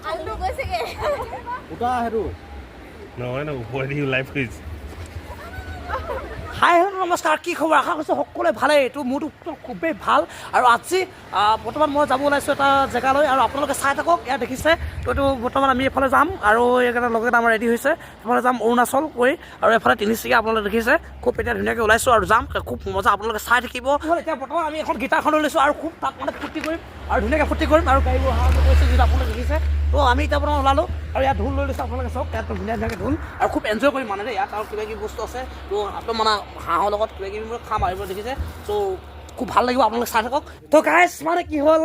আলু গৈছেগে। উঠা সেইটো। নহয় ন, ওপৰেদি ওলাই ফুৰিছে। হাই, হেল্ল', নমস্কাৰ, কি খবৰ? আশা কৰিছোঁ সকলোৱে ভালেই। এইটো মোৰতো খুবেই ভাল। আৰু আজি বৰ্তমান মই যাব ওলাইছোঁ এটা জেগালৈ আৰু আপোনালোকে চাই থাকক। ইয়াত দেখিছে তো, এইটো বৰ্তমান আমি এইফালে যাম আৰু এইকেইটা লগতে আমাৰ ৰেডি হৈছে। এইফালে যাম অৰুণাচল গৈ আৰু এইফালে তিনিচুকীয়া। আপোনালোকে দেখিছে, খুব এতিয়া ধুনীয়াকৈ ওলাইছোঁ আৰু যাম, খুব মজা, আপোনালোকে চাই থাকিব। এতিয়া বৰ্তমান আমি এখন গীটাৰখন লৈ লৈছোঁ আৰু খুব তাত মানে ফূৰ্তি কৰিম আৰু ধুনীয়াকৈ ফূৰ্তি কৰিম আৰু গাড়ীবোৰ অহা যোৱা কৰিছে যিটো আপোনালোকে দেখিছে। তো আমি এতিয়া বৰ্তমান ওলালোঁ আৰু ইয়াত ঢোল লৈ লৈছোঁ। আপোনালোকে চাওক, ইয়াত ধুনীয়া ধুনীয়াকৈ ঢোল আৰু খুব এনজয় কৰিম মানে দেই। ইয়াত আৰু কিবা কিবি বস্তু আছে। তো আপোনাৰ মানে হাঁহৰ লগত কিবা কিবি খাম আৰু এইবোৰ দেখিছে। চ' খুব ভাল লাগিব, আপোনালোকে চাই থাকক। তো গাইছ, মানে কি হ'ল,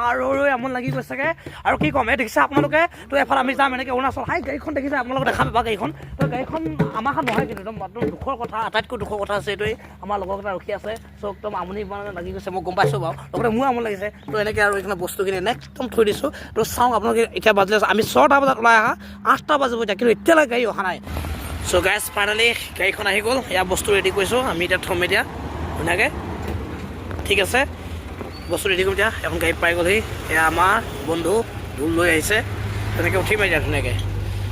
আৰু আমনি লাগি গৈছেগৈ আৰু কি ক'ম। এই দেখিছে আপোনালোকে, তো এফালে আমি যাম এনেকৈ অৰুণাচল। হাই, গাড়ীখন দেখিছে আপোনালোকে, দেখা পাবা গাড়ীখন। তো গাড়ীখন আমাৰখন নহয়, কিন্তু একদম একদম দুখৰ কথা, আটাইতকৈ দুখৰ কথা আছে এইটোৱেই, আমাৰ লগৰকেইটা ৰখি আছে। চ' একদম আমনি মানে লাগি গৈছে, মই গম পাইছোঁ বাৰু, লগতে মোৰো আমনি লাগিছে। তো এনেকৈ আৰু এইখিনি বস্তুখিনি এনে একদম থৈ দিছোঁ। তো চাওঁ আপোনালোকে, এতিয়া বাজিলে, আমি 6টা বজাত ওলাই অহা, 8টা বাজিব এতিয়া, কিন্তু এতিয়ালৈকে গাড়ী অহা নাই। চ' গাইছ, ফাইনেলি গাড়ীখন আহি গ'ল। ইয়াৰ বস্তু ৰেডি কৰিছোঁ আমি, এতিয়া থ'ম এতিয়া ধুনীয়াকৈ। ঠিক আছে, বস্তু ৰেডি কৰিম এতিয়া। এখন গাড়ী পাই গ'লহি। এয়া আমাৰ বন্ধু ঢোল লৈ আহিছে, তেনেকৈ উঠিম এতিয়া ধুনীয়াকৈ।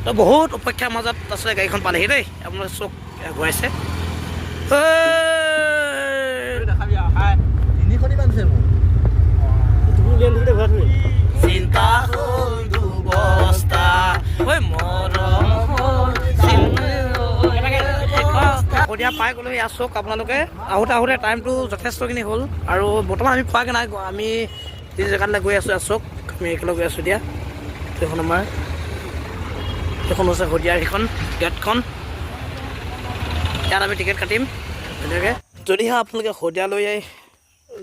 তো বহুত অপেক্ষাৰ মাজত আচলতে গাড়ীখন পালেহি দেই। আপোনালোকে চব ঘূৰাইছে। তিনিখনি বান্ধিছে মোক। চিন্তা হ'ল দুবস্তা ঐ, মৰম হ'ল। শদিয়া পাই গ'লো। ইয়াত চাওক আপোনালোকে, আহোঁতে আহোঁতে টাইমটো যথেষ্টখিনি হ'ল আৰু বৰ্তমান আমি পোৱাগৈ নাই। আমি যি জেগালৈ গৈ আছোঁ, ইয়াত চাওক, আমি একেলগে গৈ আছোঁ এতিয়া। সেইখন আমাৰ, সেইখন হৈছে শদিয়াৰ সেইখন গেটখন। ইয়াত আমি টিকেট কাটিম ধুনীয়াকৈ। যদিহে আপোনালোকে শদিয়ালৈ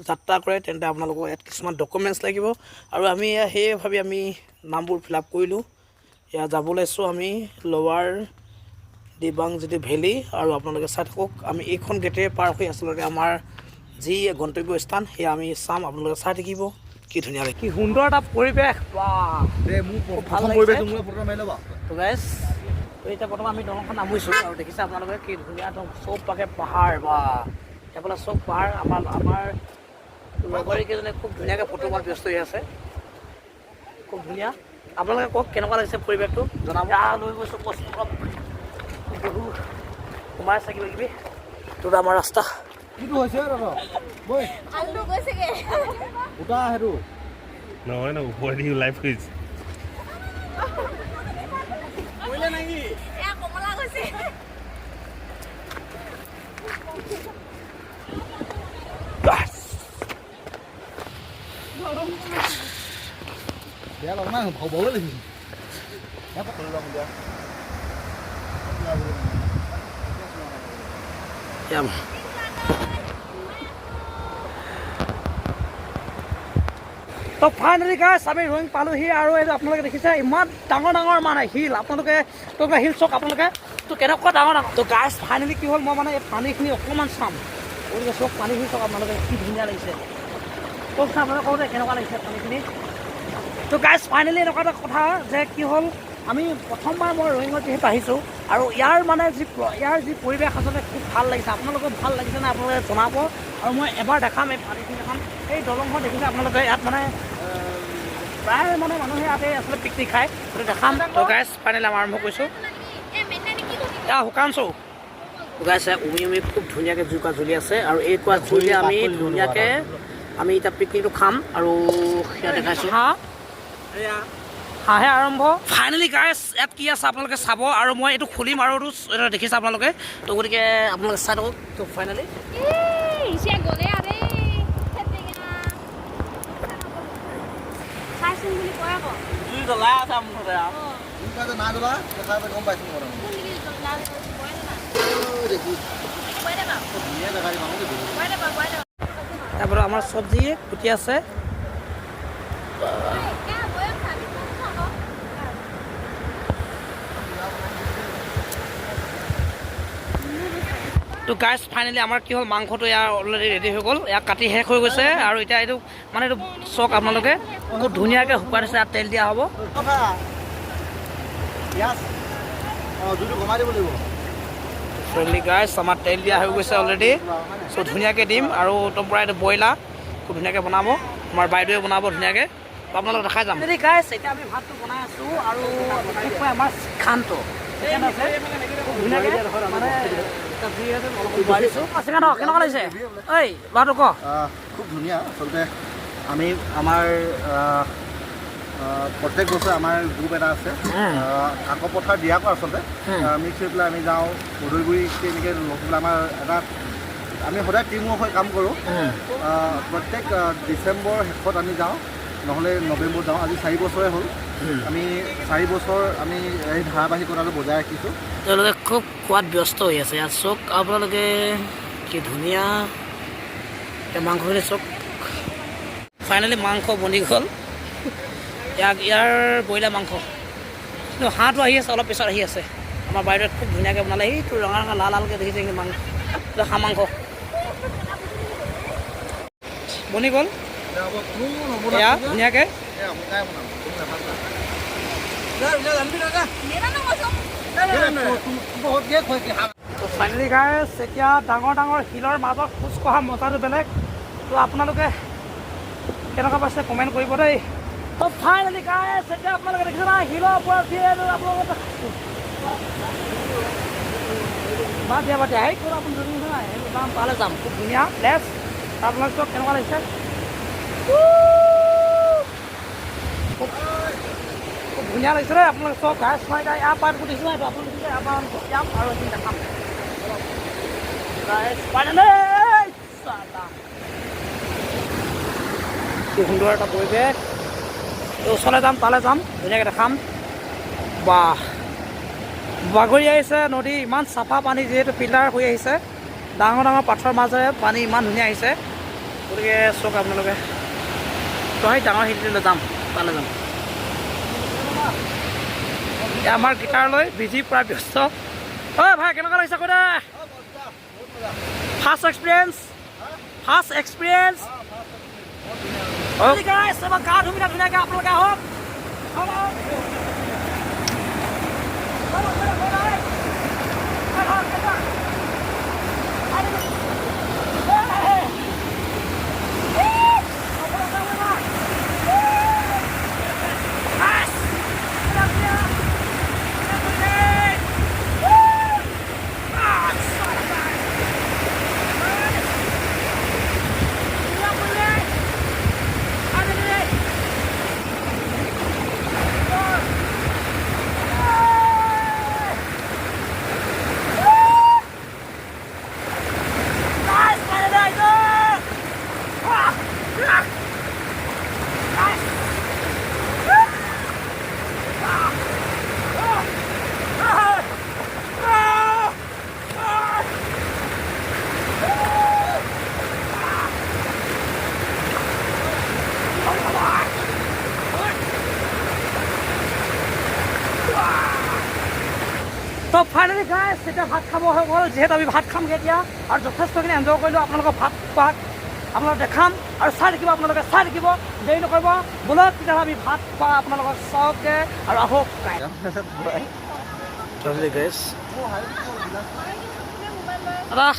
যাত্ৰা কৰে, তেন্তে আপোনালোকৰ ইয়াত কিছুমান ডকুমেণ্টছ লাগিব আৰু আমি সেয়ে ভাবি আমি নামবোৰ ফিল আপ কৰিলোঁ। ইয়াত যাব ওলাইছোঁ আমি লৱাৰ দিবাং যিটো ভেলী আৰু আপোনালোকে চাই থাকক। আমি এইখন গেটেৰে পাৰ হৈ আচলতে আমাৰ যি গন্তব্য স্থান, সেয়া আমি চাম। আপোনালোকে চাই থাকিব। কি ধুনীয়া লাগে, কি সুন্দৰ এটা পৰিৱেশ, বাহ! দে মোৰ। খুব ভাল প্ৰথম লাগিছে। পৰিৱেশটো মোৰ ফটো মাৰি ল'বা। তো গাইছ, তো এতিয়া বৰ্তমান আমি দলংখন নামিছোঁ আৰু দেখিছে আপোনালোকে, কি ধুনীয়া একদম চৌপাশে পাহাৰ বা এইফালে চব পাহাৰ। আমাৰ লগৰীকেইজনে খুব ধুনীয়াকৈ ফটো মাৰি ব্যস্ত হৈ আছে। খুব ধুনীয়া। আপোনালোকে কওক, কেনেকুৱা লাগিছে পৰিৱেশটো জনাব। লৈ গৈছোঁ বস্তু অলপ, বহুত সোমাই আছে কিবা কিবি। তো আমাৰ ৰাস্তা। কিটো হৈছে দাদা বৈ? আলু গৈছেগে। উঠা সেইটো। নহয় ন, ওপৰেদি ওলাই ফুৰিছে। এয়া কমলা গৈছে। বেয়া লগা নাই, ভালো লাগিছে। ল'ম দিয়া। যাম। তো ফাইনেলি গাইছ, আমি ৰয়িং পালোহি আৰু এইটো আপোনালোকে দেখিছে, ইমান ডাঙৰ ডাঙৰ মানে শিল। আপোনালোকে তো শিল চাওক আপোনালোকে, তো কেনেকুৱা ডাঙৰ ডাঙৰ। তো গাইছ, ফাইনেলি কি হ'ল, মই মানে এই পানীখিনি অকণমান চাম। গতিকে চাওক, পানীখিনি চাওক আপোনালোকে, কি ধুনীয়া লাগিছে। কওকচোন আপোনালোকে, কওঁতে কেনেকুৱা লাগিছে পানীখিনি? তো গাইছ, ফাইনেলি এনেকুৱা এটা কথা যে কি হ'ল, আমি প্ৰথমবাৰ মই ৰয়িঙত যিহেতু আহিছোঁ আৰু ইয়াৰ যি পৰিৱেশ, আচলতে খুব ভাল লাগিছে। আপোনালোকৰ ভাল লাগিছে নে আপোনালোকে জনাব। আৰু মই এবাৰ দেখাম এই পানীখিনি এখন। এই দলংখন দেখিছে আপোনালোকে, ইয়াত মানে প্ৰায় মানে মানুহে ইয়াতে আচলতে পিকনিক খায়, সেইটো দেখাম। তো গাইছ, ফাইনেলি আমি আৰম্ভ কৰিছোঁ। এয়া শুকান চৌ। গাইছ, উমি উমি খুব ধুনীয়াকৈ জুইকুৰা জ্বলি আছে আৰু এই কুৰা জুইতে আমি ধুনীয়াকৈ আমি এতিয়া পিকনিকটো খাম আৰু সেয়া দেখাইছোঁ। হাঁহ হাঁহে আৰম্ভ। ফাইনেলি গাইছ, ইয়াত কি আছে আপোনালোকে চাব আৰু মই এইটো খুলিম আৰু এইটো দেখিছে আপোনালোকে। তো গতিকে আপোনালোকে চাই থাকক। তো ফাইনেলি এতিয়া গ'লে আৰে চাইচোন বুলি কয় আকৌ। জুই জ্বলাই আছে মুঠতে আৰু। তুমি নাই জ্বলা দেখা গম পাইছোঁ মই। কোন নেকি? দেখি কৈ দে বাৰু। ধুনীয়া জেগা, মানুহ। কৈ দে বাৰু, কৈ দে। তাৰপৰা আমাৰ চব্জি কুটি আছে। এ বয়স আমি কোন খাব? তো গাইছ, ফাইনেলি আমাৰ কি হ'ল, মাংসটো ইয়াৰ অলৰেডি ৰেডি হৈ গ'ল। ইয়াক কাটি শেষ হৈ গৈছে আৰু এতিয়া এইটো মানে এইটো চাওক আপোনালোকে, খুব ধুনীয়াকৈ শুকুৱাই থৈছে। ইয়াত তেল দিয়া হ'ব। কথা পিঁয়াজ, অঁ, জুইটো কমাই দিব লাগিব। ফ্ৰেণ্ডলি গাইছ, আমাৰ তেল দিয়া হৈ গৈছে অলৰেডি। চ' ধুনীয়াকৈ দিম আৰু একদম পূৰা এইটো ব্ৰইলাৰ খুব ধুনীয়াকৈ বনাব, আমাৰ বাইদেৱে বনাব ধুনীয়াকৈ। তো আপোনালোক দেখাই যাম। গাইছ, এতিয়া আমি ভাতটো বনাই আছোঁ আৰু বিশেষকৈ আমাৰ চিকেনটো, চিকেন আছে খুব ধুনীয়াকৈ, মানে অলপ দিছোঁ। চিকেন কেনেকুৱা লাগিছে ঐ ল'ৰাটো ক? খুব ধুনীয়া। আচলতে আমি আমাৰ প্ৰত্যেক বছৰে আমাৰ গ্ৰুপ এটা আছে কাকপথাৰ দিয়াকো, আচলতে মিক্স হৈ পেলাই আমি যাওঁ উদয়গুৰি, এনেকৈ লগ পেলাই আমাৰ এটা আমি সদায় টিম ৱৰ্ক হৈ কাম কৰোঁ। প্ৰত্যেক ডিচেম্বৰ শেষত আমি যাওঁ, নহ'লে নৱেম্বৰত যাওঁ। আজি 4 বছৰে হ'ল, আমি 4 বছৰ আমি এই ধাৰাবাহিকতাটো বজাই ৰাখিছোঁ। তেওঁলোকে খুব খোৱাত ব্যস্ত হৈ আছে। ইয়াত চাওক আপোনালোকে, কি ধুনীয়া এতিয়া মাংসখিনি চাওক। ফাইনেলি মাংস বনি গ'ল। ইয়াৰ ব্ৰইলাৰ মাংস, কিন্তু হাঁহটো আহি আছে, অলপ পিছত আহি আছে। আমাৰ বাইদেৱে খুব ধুনীয়াকৈ বনালে। সেইটো ৰঙা ৰঙা লাল লালকৈ দেখিছে, কিন্তু মাংস এইটো হাঁহ মাংস বনি গ'ল। এয়া ধুনীয়াকৈ। নেনানো কৈছো। তো ফাইনেলি গাইছ, এতিয়া ডাঙৰ ডাঙৰ শিলৰ মাজত খোজ কঢ়া মজাটো বেলেগ। তো আপোনালোকে কেনেকুৱা পাইছে কমেণ্ট কৰিব দেই। তো ফাইনেলি গাইছ, এতিয়া আপোনালোকে দেখিছে না, শিলৰ ওপৰত দিয়ে আপোনালোকে। বাদ দিয়া, বাদ দিয়া। সেই ক'ত আপুনি যদি নাই সেইটো যাম, তালৈ যাম। খুব ধুনীয়া প্লেচ। আপোনালোক চব কেনেকুৱা লাগিছে? খুব খুব ধুনীয়া লাগিছে দেই। আপোনালোকে চব গাইছ, মই এতিয়া ইয়াৰ পৰা দেখিছে নাই, আপোনালোকে দেখিছে, ইয়াৰ পৰা যাম আৰু এদিন দেখাম। Guys, finally! চালা। কি সুন্দৰ এটা পৰিৱেশ। এই ওচৰলৈ যাম, তালৈ যাম, ধুনীয়াকৈ দেখাম। বাহ, বাগৰি আহিছে নদী, ইমান চাফা পানী, যিহেতু ফিল্টাৰ হৈ আহিছে। ডাঙৰ ডাঙৰ পাথৰৰ মাজেৰে পানী ইমান ধুনীয়া আহিছে। গতিকে চাওক আপোনালোকে। তো সেই ডাঙৰ শিলটোলৈ যাম, তালৈ যাম। এতিয়া আমাৰ গীটাৰ লৈ বিজি, পূৰা ব্যস্ত। ঐ ভাই, কেনেকুৱা লাগিছে কৈ দে। First experience, first experience. গা ধুমি ধুনীয়াকৈ আপোনালোকে আহক। আহক, আহক। ব'লক, ব'লক, ব'লক। আহক, আহক। আহক। এই! ব'লক, ব'লক, ব'লক। এই! ব'লক, ব'লক। ব'লক, ব'লক। Ah, চালা। ধুনীয়া পৰিৱেশ। আৰে, Guys, finally I go! Ah! Ah! Guys! Ah! Ah! Ah! Ah! Ah! তো ফাইনেলি গাইছ, এতিয়া ভাত খাব হৈ গ'ল। যিহেতু আমি ভাত খামগৈ এতিয়া আৰু যথেষ্টখিনি এনজয় কৰিলোঁ। আপোনালোকক ভাত খোৱাত আপোনালোক দেখাম আৰু চাই থাকিব, আপোনালোকে চাই থাকিব, দেৰি নকৰিব। ব'লক তেতিয়াহ'লে আমি ভাত খোৱা আপোনালোকক চাওকগৈ আৰু আহক। গাইছ, দাদা,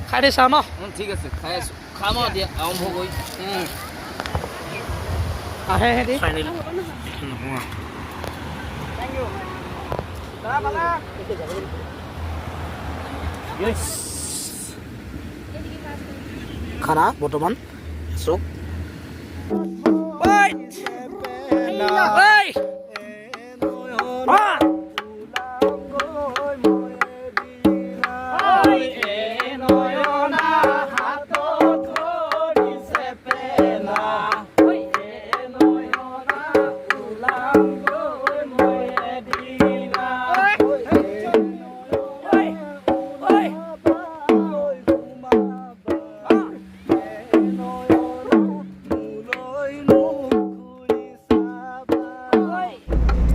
খাই দিছা ন? ঠিক আছে, খাই আছো। খাম আৰু দিয়া আৰম্ভ কৰি। আহে সিহঁতি ফাইনেলি। Thank you. Yes. খানা বৰ্তমান চাওক। Wait! Hey! Ah! নয়না হাতত ধৰিছে পেনা, নয়না ওলাম গৈ মই এদিনা। ঐ, ঐ।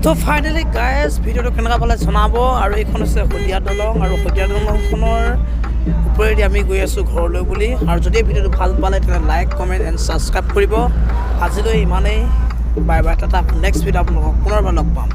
তো ফাইনেলি গাইজ, ভিডিঅ'টো কেনেকুৱা পালে জনাব। আৰু এইখন হৈছে শদিয়া দলং আৰু শদিয়া দলংখনৰ ওপৰেদি আমি গৈ আছোঁ ঘৰলৈ বুলি। আৰু যদি ভিডিঅ'টো ভাল পালে, তেনে লাইক, কমেণ্ট এণ্ড ছাবস্ক্ৰাইব কৰিব। আজিলৈ ইমানেই। Bye bye, tata. Next video আপোনালোকক পুনৰবাৰ লগ পাম।